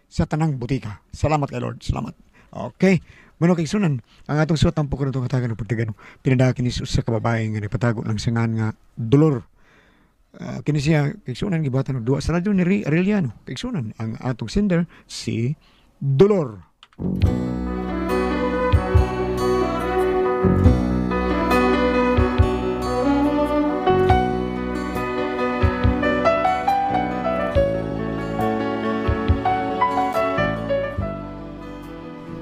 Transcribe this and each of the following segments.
Sa tanang butika. Salamat kay Lord. Salamat. Okay. Mano kay sunan, ang atong suwat ang pukuran itong katagan ng pagtagano. Pinadaki ni sa kababae nga nagpatago ng sangan nga Dolor. Kini siya kay sunan gibatan og duwa sa radyo ni Ray Arellano. Kay sunan ang atong sender si Dolor.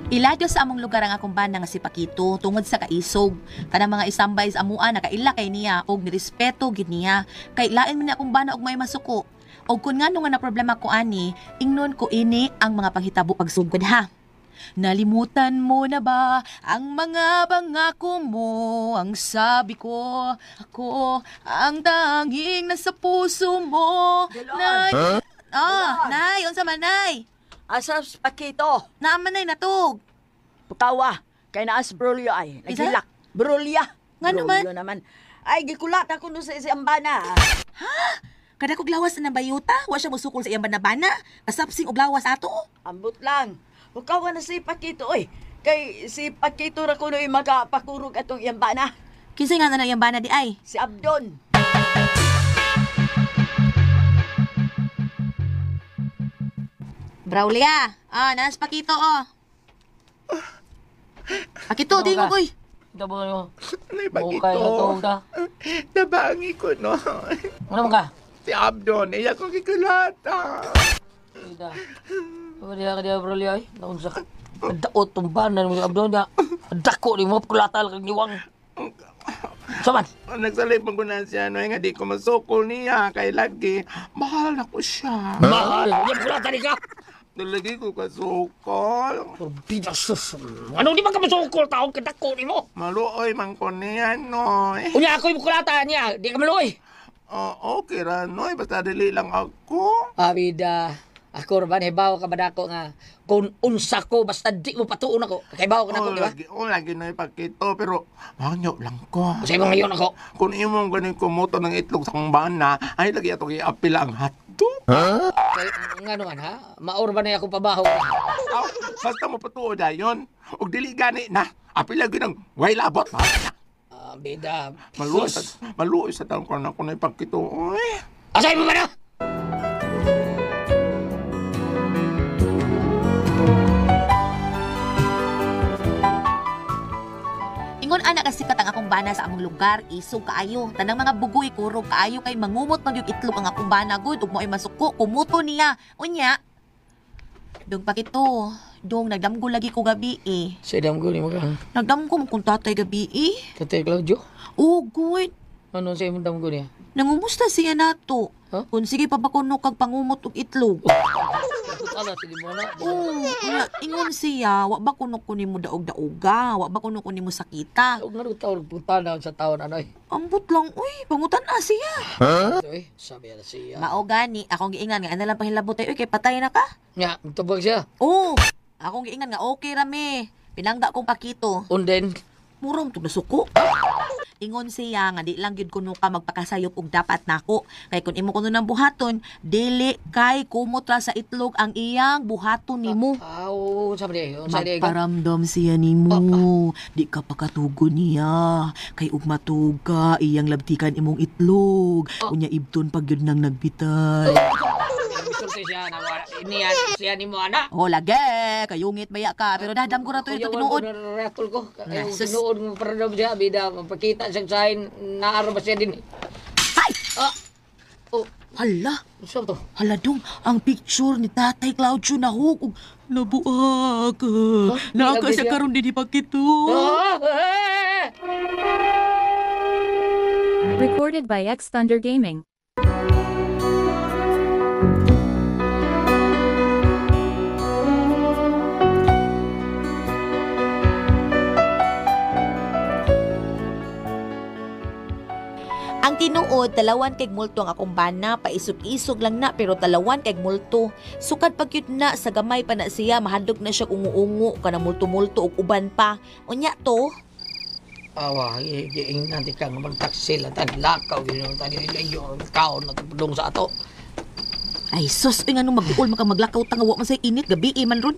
Iladyo sa among lugar ang akong bana nga si Pakito tungod sa kaisog. Kanang mga isambay sa amua nakaila kay niya og nirespeto gid niya. Kay lain man ni akong bana og may masuko. Og kun ngano nga na problema ko ani, ingnon ko ini ang mga panghitabo pagsugod ha. Nalimutan mo na ba ang mga pangako mo? Ang sabi ko, ako ang tanging nasa puso mo. Nay, Huh? ah, nay, unsa man nay? Asa si Pakito? Naaman nay natug. Putawa, kay naas brolyo ay. Isa? Naghilak. Brolya. Nga naman? Brolyo naman. Ay, gikulat ako no sa isang bana. Kada kog lawas na ng bayuta, wa siya mosukol sa iyang banabana. Kasapsing og lawas ato. Ambot lang. Pukawa na si Pakito, oy. Kay si Pakito ra kuno yung magapakurog atong iyang bana. Kinsay nga na iyang bana di ay? Si Abdon. Braulia. Ah, naas Pakito oh. Pakito, tingog oy. Dabo mo. Nay, Okay, Pakito. natog ka. Nabangi ko, no? Ano man ka? Si Abdon, iya ko kikulata. Ida. Wala ka diya, bro, ay. Naunsa ka. Daot tong banan mo abdo niya. Dako ni mo kulatal kag niwang. Saman. Nagsalip ko na siya, no? Nga di ko masukol niya. Kay lagi, mahal na ko siya. Mahal. Unya kulatan ka. Nalagi ko kasukol. Bida sus. Ano di man ka masukol taong kadako ni mo? Maluoy man ko niya, no? Unya ako yung kulatan niya. Di ka maluoy. Oo, okay ra, no? Basta dili lang ako. Abida. Ako ra ba hibaw ka ba dako nga kung unsa ko basta di mo patuon ako. Kay baw ka nako, Oh, di ba? lagi, oh, lagi na ipakito, pero mangyo lang ko. Sa imong ngayon ako. Kung imong ganin kumuto ng itlog sa kong bana, ay lagi atong iapila ang hotdog. Kay nga naman ha, maor ba na ako pabaho? Aw, basta mo patuo dayon. Ug dili gani na. Apila gyud ang way labot. Ah, bida. Maluoy Sus. sa maluoy sa taong kon ako na ipakito. Oy. Asay mo ba na? Ingon ana kasi katang akong bana sa among lugar, isog kaayo. Tanang mga bugoy kurog kaayo kay mangumot man yung itlog ang akong bana gud ug mo'y masuko kumuto niya. Unya. Dong Pakito, dong nagdamgo lagi ko gabi eh. Sa damgo ni mo ka. Nagdamgo mo kung tatay gabi eh. Tatay Claudio. Oh, good. Ano sa imong damgo niya? Nangumusta siya nato. Huh? Kung sige pa ba kuno kag pangumot og itlog. Ala sige mo na. Oo, unya, ingon siya, wa ba kuno ko nimo daog-daoga, wa ba kuno ko nimo sakita. Og nga taon punta na sa taon ano eh. Ambot lang, uy, pangutan na siya. Uy, sabi na siya. Mao gani, akong giingan nga ana lang pahilabot ay, uy, kay patay na ka. Nya, tubag siya. Oo, akong giingan nga okay ra mi. Pinangga kong Pakito. Unden. Murong tug nasuko. Ingon siya nga di lang gyud kuno ka magpakasayop og dapat nako. Kay kun imo kuno nang buhaton, dili kay kumot ra sa itlog ang iyang buhaton nimo. Aw, sabi niya. Unsa di ka? Magparamdam siya nimo. Di ka pakatugon niya. Kay ug matug ka, iyang labtikan imong itlog. Unya ibton pag yun nang nagbitay. Misulti siya na wala niya siya nimo ana. Oh, lagi. Kayungit baya ka. Pero dadam ko na to ito tinuod. Ratol ko. Ay, Sus. tinuod mo paramdam siya bida mapakita siya sign naaro ba siya din. Ay! Ah. Oh, Hala! unsa to? Hala dong, ang picture ni Tatay Claudio na hug. Nabuak. Naaka Grabe siya siya. karon din ipakito. Ah! eh! Recorded by X Thunder Gaming. Ang tinuod, talawan kay multo ang akong bana, paisog-isog lang na pero talawan kay multo. Sukad pag yun na sa gamay pa na siya, mahadlok na siya ungu-ungu kana multo-multo ug uban pa. Unya to, Awa, giingnan ti ka nga magtaksil at ang lakaw yun ang tani ilayo ang kaon na tupudong sa ato. Ay sus, uy nga nung mag-uol maka maglakaw ta nga wa man say init gabi eh, man ron.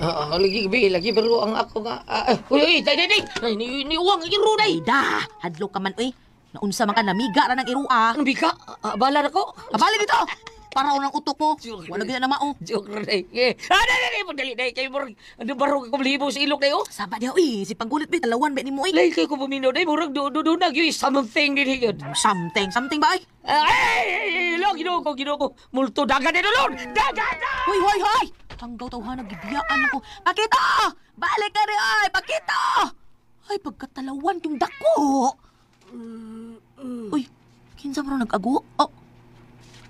Lagi gabi, lagi pero ang ako nga uy, uy, day day day. Ay, ni uwang iro day. Ay da, hadlok ka man uy. Naunsa man ka namiga ra ng irua. Ano bika? Bala na ko. Abali dito. Para unang utok mo. Wala gyud na mao. Joke ra day. Eh, day day, pagdali day kay murag ano barog ko libo sa ilok day oh. Saba diha uy, si panggulit bi talawan ba nimo uy. Lay kay ko buminaw day murag do do do nag something din yun. Something, something ba ay? Ay, lo Ginoo ko, Ginoo ko. Multo dagan ni lord. Dagan na. Hoy, hoy, hoy! Hanggaw tawhana gibiyaan ako. Pakito! Balik ka rin ay! Pakito! Ay, pagkatalawan yung dako. Uy, kinsa mo nag-ago? Oh,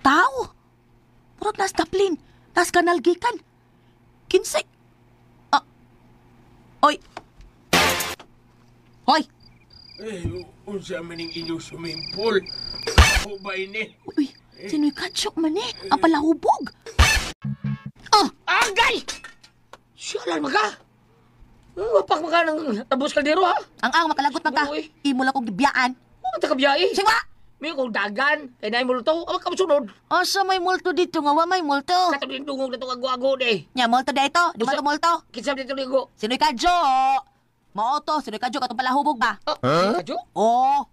tao! Murag nas Dublin, nas kanal gikan. Kinsay? Ah. Oy. Hoy! Eh, unsa man ning inyong swimming pool? O ba ini? Uy, sino'y katsok man eh. Ang palahubog. Ah! Agay! Siya lang maka. Wapak maka ng tabos kaldero ha. Ang makalagot man ka. Uy. Imo lang kong gibiyaan. Wa ta kabiyae. Siwa! May kong dagan, kay naay multo, awag ka mosunod. Asa may multo dito nga wa may multo. Katong din dungog na itong ago-ago day. Nya multo dito, di ba to multo? Kinsa dito ligo? Sino'y kadyo? Mao to, sino'y kadyo katong palahubog ba? Ah, kadyo? Oo.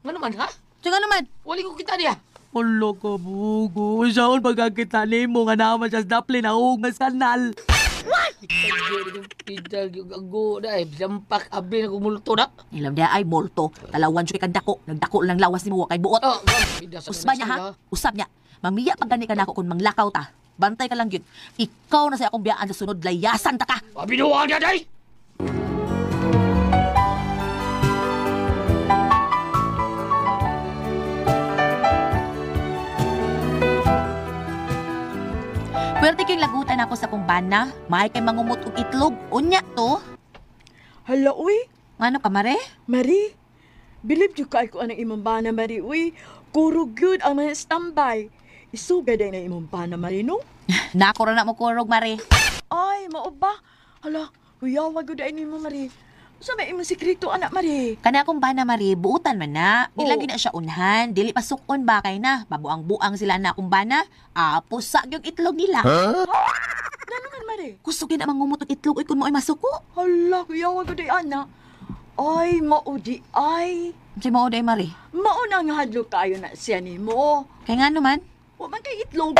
Nga naman ha? Sige naman. Wali ko kita niya. Ulo ka bugo. Saon pagkakita nimo nga naman siya sa daplin na mas kanal. Pidal yung ago na eh. Sampak abi na kumulto na. Ilam dia ay multo. Talawan siya kang dako. Nagdako lang lawas nimo wa kay buot. Oh, bida sa Usba niya ha? Usab niya. Mamiya pag gani ka nako kung manglakaw ta. Bantay ka lang yun. Ikaw na sa akong biyaan sa sunod, layasan ta ka. Abi duwa niya day. Pwerte kayong lagutan ako sa kumbana. May kay mangumot og itlog. Unya to. Hala, uy. Ngano ka, Mare? Mari, bilib jud kay ko anang imong bana, Mari. Uy, kurog yun ang mga standby. Isugay day na imong bana, Mari, no? Nako ra na mo kurog, Mare. Ay, mao ba? Hala, kuyawa gud ay nimo, Mari. Sa may imong sikreto, anak, Mari. Kana akong bana, Mari, buutan man na. Di Oo. lang gyud na siya unhan. Dili pasukon ba kay na. Babuang-buang sila na akong bana. Apos sa gyud itlog nila. Ano man, Mari? Kusog gyud na mangumot og itlog uy kun mo ay masuko. Hala, kuyawa gud ay anak. Ay, mao di ay. Unsay mao day, Mari? Mao na nga hadlok kayo na siya nimo. Kay ngano man? Wa man kay itlog.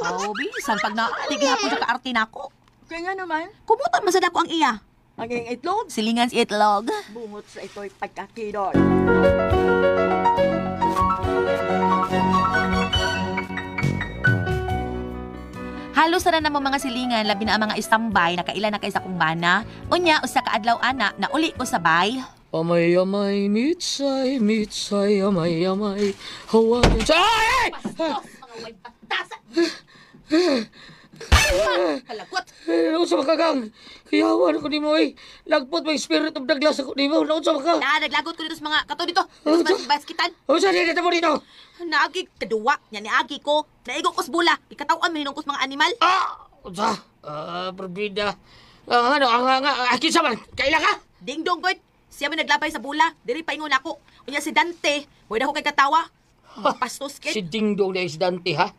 Oh, bisan pag na di gihapon siya kaarte nako. Kay nga naman, Kumutan man sad ako ang iya. ang iyang itlog, Silingan si itlog. bungot sa ito'y pagkakidol. Halos na namo mga silingan labi na ang mga istambay nakailan na kay sa kumbana. Unya usa ka adlaw ana na uli ko sa bay. Amay, amay, mitsay, mitsay, amay, amay, Hawaii. Ay! Kalagot. Eh, Naunsa ba ka, Gang? Kuyawan ako nimo eh. Lagpot may spirit of Douglas ako nimo. Naunsa ba ka? Na naglagot ko dito sa mga kato dito. Dito sa mga baskitan. Unsa dito mo dito? Naagi kaduwa nya niagi ko. Naigo ko sa bula. Ikatawan man ko sa mga animal. Ah! Unsa? Ah, perbida. Ang ano, ang kinsa man? Kaila ka? Ding dong goit. Siya man naglabay sa bula. Diri paingon ako. Unya si Dante. Wala ko kay katawa. Pastos Si kid. Ding Dong dahil si Dante, ha?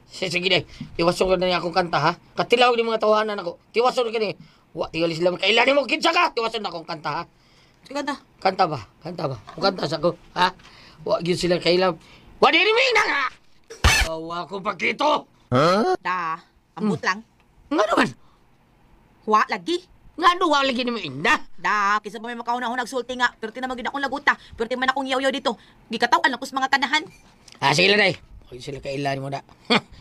Sige, sige, tiwason ka na niya akong kanta, ha? Katilaw ni mga tawanan ako. Tiwason ka ni. Wa, tingali sila. Kailan mo, kinsa ka? Tiwason na akong kanta, ha? Ganda. Kanta ba? Kanta ba? Kung kanta sa ko, ha? Wa, yun sila kailan. Wa, di rin na nga! Awa ko pakito! Da. Ambot lang. Nga naman! Wa lagi. Nga ano, wa lagi ni mo ingna? Da, kaysa pa may makauna-una nagsulti nga. Pero naman gid akong laguta. Pero man akong yaw-yaw dito. Gikataw lang ko sa mga kanahan. Ah, sige lang, day. Huwag sila kailan mo na.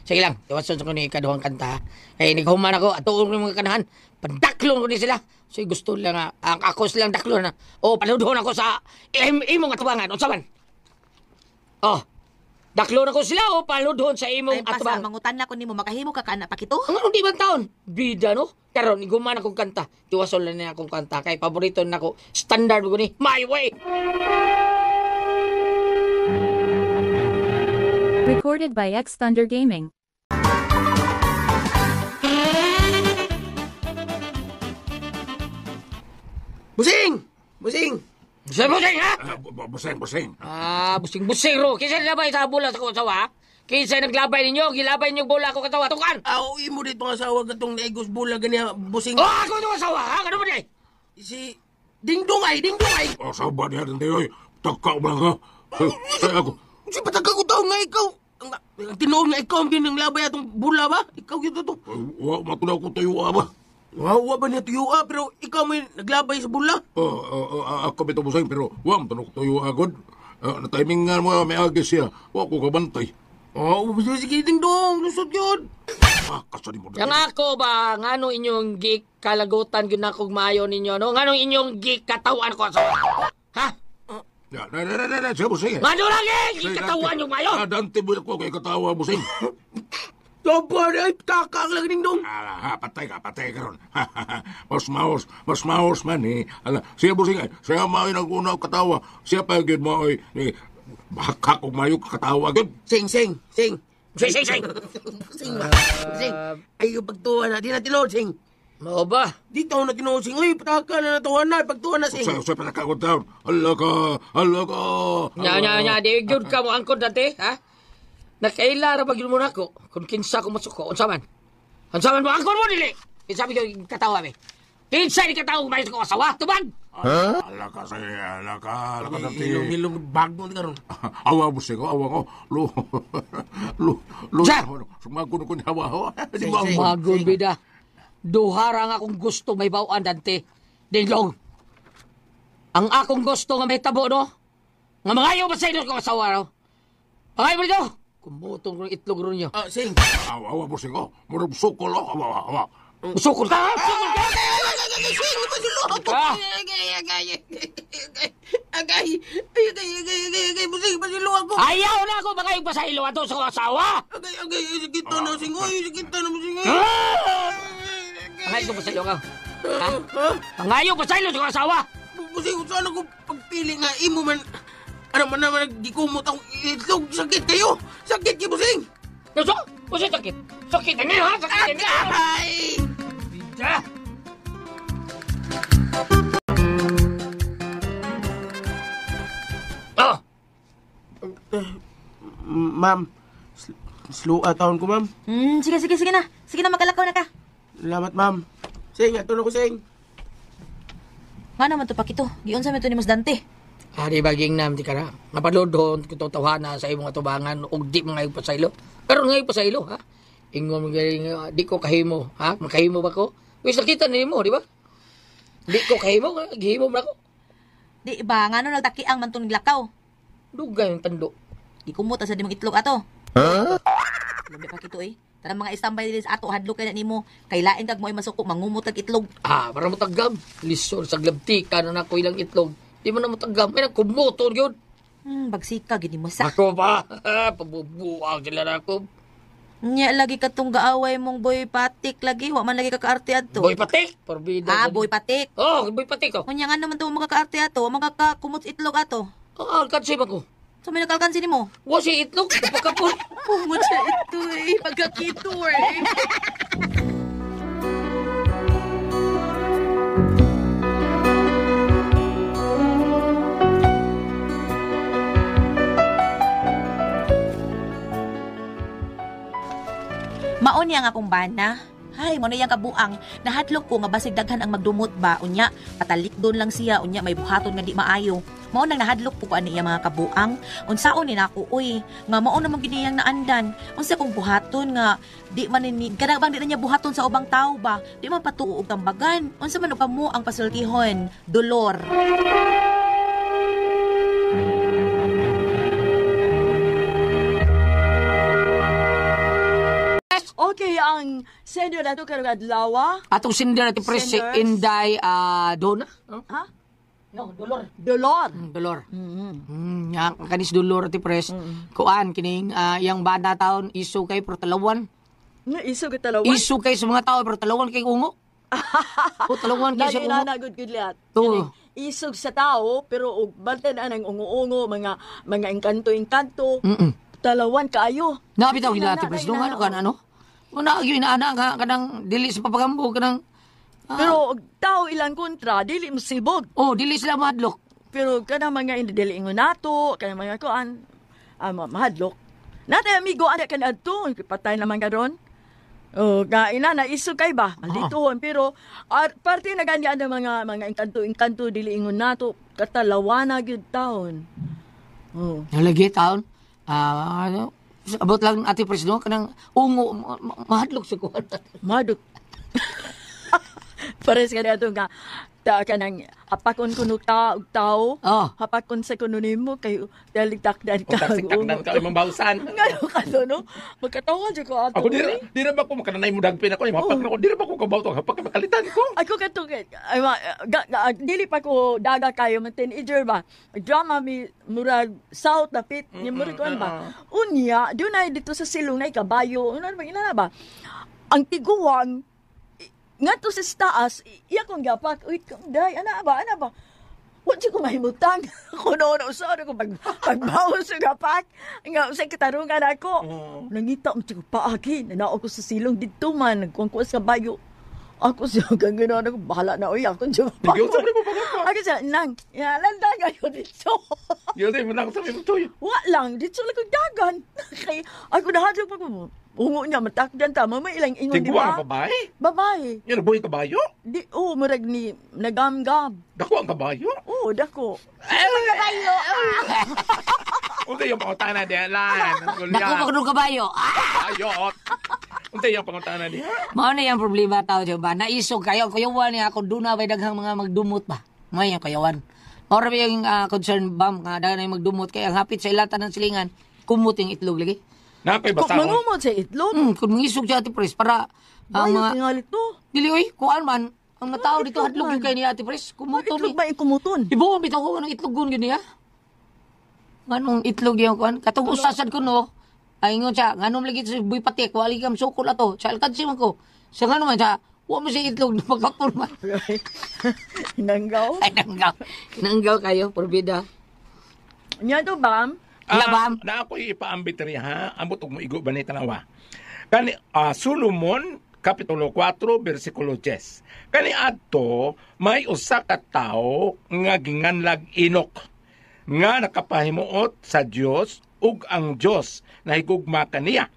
Sige lang, tiwason sa ko ni ikaduhang kanta, ha? Kaya naghuman ako, at tuon ko yung mga kanahan. Pandaklon ko ni sila. So, gusto lang, ha? Ang ako silang daklon, ha? O, paludhon ako sa imong atubangan. Unsa man? Oh, daklon ako sila o paludhon sa imong Ay, pasa, atubangan. mangutan na ko nimo makahimo ka kana pakito. Ang anong di man taon? Bida, no? Karon, iguman akong kanta. Tiwason lang niya akong kanta. Kay paborito na ako. Standard ko ni My Way! Recorded by X Thunder Gaming. Busing! Busing! Busing, busing, ha? Ah, busing, busing. Ah, busing-busing ro. Kisa na ba sa bola sa kusawa? Kinsa naglabay ninyo, gilabay ninyo bola ako katawa. Tukan! Aw, imo dito nga asawa katong naigos bola ganiya busing. Oh, ako itong asawa, ha? Ano ba di? Si Dingdong ay, Dingdong ay. Oh, saba niya din tayo. Taka mo lang ha. Ay, ako. Si patagka ko taon nga ikaw. Ang tinuod nga ikaw ang ginang labay atong bula ba? Ikaw gyud to. Ay, wa matunaw ko tayo ba? Wa wa ba niya tuyo ah, pero ikaw may naglabay sa bula. Oh, ako bitaw busing pero wa matunaw ko tayo agad. Na timing nga mo may agis siya. Wa ko kabantay. Oh, sige Dingdong, lusot yun. Ah, kasali mo Yang ako ba, ngano inyong gikalagutan gyud na kog maayo ninyo, no? Nganong inyong gikatawan ko asawa? Ha? Ya, na na na na, siya busing. Ngano lang eh, gikatawan yung maayo? Ah, dante mo ko kay katawa busing. Sobrang ay kakang lang Dingdong. Ala, ha, patay ka, patay ka ron. Mas maos, mas maos man eh. Ala, siya busing ay, siya mao'y nag-una katawa. Siya pa gyud mao'y ni bakak og mayo katawa gyud. Sing, sing, sing. Sing, sing, sing. Sing ba? Sing. Ay, yung pagtuwa na. Di na tinuod, sing. Mao ba? Di taon na tinuod, sing. Uy, pataka na natuwa na. Pagtuwa na, sing. Sa sa pataka ko taon. Ala ka, ala ka. Nya, nya, nya, di gyud ka mo angkod dati, ha? Nakaila ra ba gyud mo nako kung kinsa ko masuko, unsa man? Unsa man mo angkod mo dili? Kinsa mi gyud katawa mi? Kinsa ni katawa maayo ko asawa? Tubag! Ala ka, say, ala ka, ala ka dante. Ilong, ilong, bago ni karon. Awa busing ko, awa ko. Lu, lu, lu. Sa! Sumagon ko ni awa ho. Di ba? Sing, sing. Magun bida. Duha ra nga akong gusto may bawaan dante. Dinglong. Ang akong gusto nga mahitabo no. Nga mangayo ba sa inyo kong asawa no? Mangayo ba dito? Kumutong kong itlog ron niyo. Ah, sing. Awa, awa busing ko. Murag sukol oh. Awa, awa. Usukol ka! Usukol ka! Sing, pasiluha ko. Ah! Agay, agay, agay. Agay, agay, agay, agay, agay. Busing, pasiluha ko. Ayaw na ako mangayo pa sa ilo ato sa kong asawa! Agay, agay, sakit na, sing. Uy, sakit na, busing. Mangayo pa sa ilo ka. Ha? Mangayo pa sa ilo sa kong asawa! Busing, saan ako pagpili nga imo man. Ano man naman naggikumot akong itlog. Sakit kayo. Sakit kayo, busing. Nuso! Usok sakit! Sakit na niyo ha! Sakit na niyo! Agay! Bida! Oh! Ma'am, slow taon ko, ma'am. Sige, sige, sige na. Sige na, magalakaw na ka. Salamat, ma'am. Sing, ato na ko, sing. Nga naman to, Pakito. Giunsa man to ni Mas Dante. Ari baging nam di ka na. Napalodhon ko tawhana sa imong atubangan ug di mga pasaylo. Pero ngayon pasaylo ha. Ingon mo galing di ko kahimo ha. Makahimo ba ko? Wis nakita nimo, di ba? Di ko kahimo, gihimo man ako. Di ba, ngano nagtaki ang man to naglakaw? Dugay ang tando. Di kumuta sa di mong itlog ato. Huh? Labi Pakito eh. Tara mga istambay dili sa ato, hadlok kay na nimo. Kay lain kag mo ay masuko, mangumot kag itlog. Ah, para mo tagam. Lisod sa glabtika na nako ilang itlog. Di mo na mo tagam. Ay nagkumuto gyud. Bagsika gid nimo sa. Ako ba? Pabubuang sila na ako. Nya lagi katong gaaway mong boy patik lagi, wa man lagi ka kaarte adto. Boy patik, porbida. Ah, boy patik. Oh, boy patik ko. Unya nga naman to makakaarte ato, wa makakakumot itlog ato. Ah, alkansi ba ko? So may nakalkansi nimo. Wa si itlog, napakapon. Kumot siya ito eh, pagkakito eh. Maon niya nga akong bana. Hay, mo na iyang kabuang. Nahadlok ko nga basig daghan ang magdumot ba. Unya, patalik doon lang siya. Unya, may buhaton nga di maayo. Mao nang nahadlok po ko ani iya mga kabuang. Unsaon ni nako uy, nga mao naman gini iyang naandan. Unsa kong buhaton nga di man ni kanang bang di na niya buhaton sa ubang tao ba? Di man patuo og tambagan. Unsa man og kamo ang pasultihon? Dolor. Okay, ang sender na to karong adlaw. Atong sinder natin pre si Senders. Inday Dona. Ha? No, Dolor. Dolor. Dolor. Ya, kanis Dolor ati pres. Kuan kining iyang bana taon iso kay pero talawan. Nga iso ka talawan. Iso kay sa mga tao pero talawan kay ungo. O talawan kay sa Lagi ungo. na na good good liat. To. Isog sa tao pero og bantay na ang ungo-ungo mga mga engkanto-engkanto. Talawan kaayo. Nabi taw Ina, gina ati na, pres. ina, No na, ano kan ano? Una gyud ina ana ka kanang dili sa papagambo kanang Pero og tao ilang kontra dili mo sibog. oh dili sila mahadlok. Pero kanang mga dili ingon nato, kanang mga kuan mahadlok. Natay amigo ana kan adto, patay naman karon. Oh, nga ina na iso kay ba? Malditohon pero parte na gani ang mga engkanto dili ingon nato katalawana gyud taon. Oh. Nalagi taon. Ano, abot lang Ate Pres no kanang ungo mahadlok sa kuwan. Maduk. Pares ka na nga ta kanang hapakon kuno ta og tao. Oh. Hapakon sa kuno nimo kay daligtakdan O ka. taksitakdan ka imong bawsan. Ngano ka to, no? Magkatawa jud ko ato. Ako di ra ba ko makananay mo dagpin ako, hapak na ko, di ra ba ko kabaw to, hapak ka makalitan ko. Ako kato ay dili pa ko daga kayo man teenager ba. Drama mi murag south dapit ni murag kuan ba. Unya dunay dito sa silong nay kabayo. Una ba ina na ba? Ang tiguang ngadto sa taas iya kong gapak. Uy, day ana ba ana ba. Wa ko mahimutang. Kuno na usa ko pag pagbaon sa gapak. Nga sa katarungan ako. Nangita mo ko paagi. Nanao ko sa silong didto man nagkuan sa kabayo. Ako siya gano'n ako bahala na oy ako siya. Nagyod sa mo pagapa. Ako siya nang ya landa kayo dito. Gyud mo lang sa mo tuyo. Wa lang dito lang ko dagan. Kay ako nahadlok pa ko. Ungo niya matakdan ta may ilang ingon di Tiguang ba? babae. Babae. Yan buhi kabayo. Di oh murag ni nagamgam. Dako ang kabayo. Oh dako. Unsa yung pangutana diha lan? Dako pa kuno kabayo. Ah! Ayot. Unsa yung pangutana diha? Mao na yung problema tao diyo ba? Naisog kayo kuyawan niya ako duna bay daghang mga magdumot ba. Mao yung kuyawan. Mao ra ba yung concern bam nga daghan ay magdumot kay ang hapit sa ilatan ng silingan kumot yung itlog lagi. Nakoy Kung basahon. mangumot sa itlog. Kung mangisog siya Ate Pres para ang Bayo mga tingali to. dili oy kuan man ang mga tao dito itlog hadlok man. gyud kay ni Ate Pres kumuton Itlog ni. ba yung kumuton? Ibuon bitaw ko ng itlogon gyud niya. Nganong itlog yung kuan katong usasad ko no. Ay ingon siya nganom lagi sa buy patik wali kam sukol ato. Sa alkansi man ko. Sa ngano man siya wa mo siya itlog na pagkapon man. Nanggaw. Ay nanggaw. Nanggaw kayo porbida. Nya to bam. Labam. Na ako ipaambit ri ha. Ambot og moigo ba ni tanawa. Kani Solomon kapitulo 4 bersikulo 10. Kani adto may usa ka tawo nga ginganlag Enoch nga nakapahimuot sa Dios ug ang Dios nahigugma kaniya.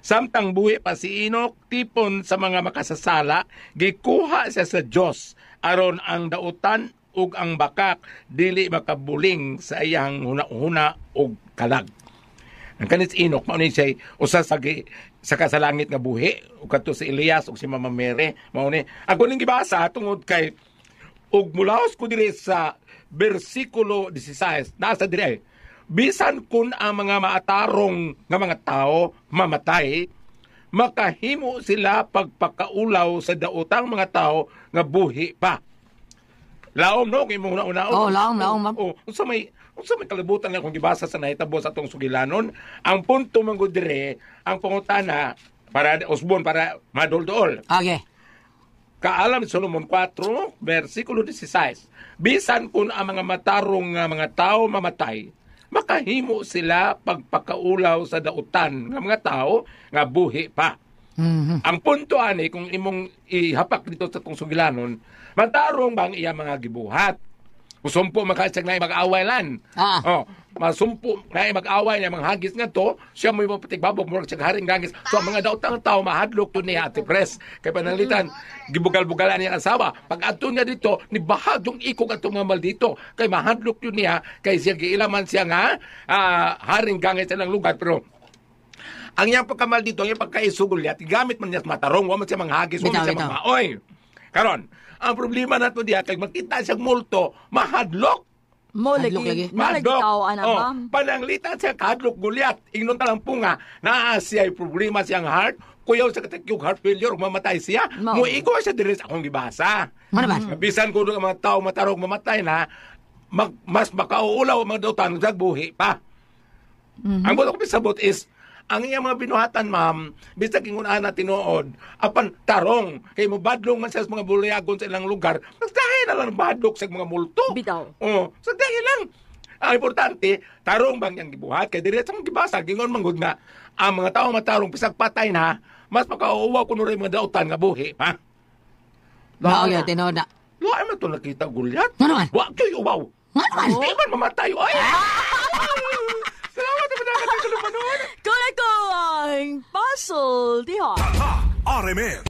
Samtang buhi pa si Enoch tipon sa mga makasasala, gikuha siya sa Dios aron ang dautan ug ang bakak dili makabuling sa iyang huna-huna ug kalag. Ang kanis Enoch mao ni siya usa sa sa kasalangit nga buhi ug kadto si Elias ug si Mama Mary mao ni. Ako ning gibasa tungod kay ug mulaos ko diri sa bersikulo 16 nasa diri bisan kun ang mga maatarong nga mga tao mamatay makahimo sila pagpakaulaw sa daotang mga tao nga buhi pa. Laom no kay imong una-una. Oh, laom, laom, ma'am. Oh, unsa may kalibutan lang kung gibasa sa nahitabo sa atong sugilanon. Ang punto man gud dire, ang pangutana para usbon para madulduol. Okay. Kaalam ni Solomon 4, versikulo 16. Bisan kung ang mga matarong nga mga tao mamatay, makahimo sila pagpakaulaw sa dautan nga mga tao nga buhi pa. Mhm. Ang punto ani kung imong ihapak dito sa tong sugilanon, matarong bang iya mga gibuhat? Usumpo makasag na mag-away lan. Ah. Oh, masumpo na mag-away na mga hagis nga to, siya mo yung patigbabog murag siya haring gangis. So ang mga daotang tao mahadlok to niya Ate Pres. Kay pananglitan, gibugal-bugalan niya ang asawa. Pag adto niya dito, ni bahag yung ikog atong mga maldito. Kay mahadlok yun niya, kay siya giilaman siya nga haring gangis sa ilang lugar pero ang iyang pagkamal dito, ang iyang pagkaisugol niya, gamit man niya sa matarong, wa man siya manghagis, wa man siya mangmaoy. Karon, ang problema nato diya kay makita siyang multo, mahadlok. Mo lagi. Mahadlok. Tao ana Oh, bam. pananglitan siya kahadlok gulyat. Ingnon talang punga, naa siya problema siyang heart, kuyaw sa katakyog heart failure, mamatay siya. Mao. Muigo siya diri sa akong gibasa. Mano ba? Bisan ko ang mga tao matarong mamatay na, mas makauulaw ang mga dautan sa buhi pa. Ang buto ko pisabot is, ang iyang mga binuhatan, ma'am, bisag ingon ana tinuod, apan tarong, kay mobadlong man siya sa mga bulyagon sa ilang lugar, mas dahil na lang badlok sa mga multo. Bitaw. Oo, so dahil lang. Ang importante, tarong bang iyang gibuhat, kay diri sa mga gibasa, gingon man gud nga, ang mga tao matarong, bisag patay na, mas makauuwaw kuno rin mga dautan nga buhi, ha? Mao gyud tinuod na. Wa man to nakita gulyat. Ngano man? Wa kayo uwaw. Ngano man? Di man mamatay. Ay! Salamat naman. Kuna ko ang puzzle, diha. RMN.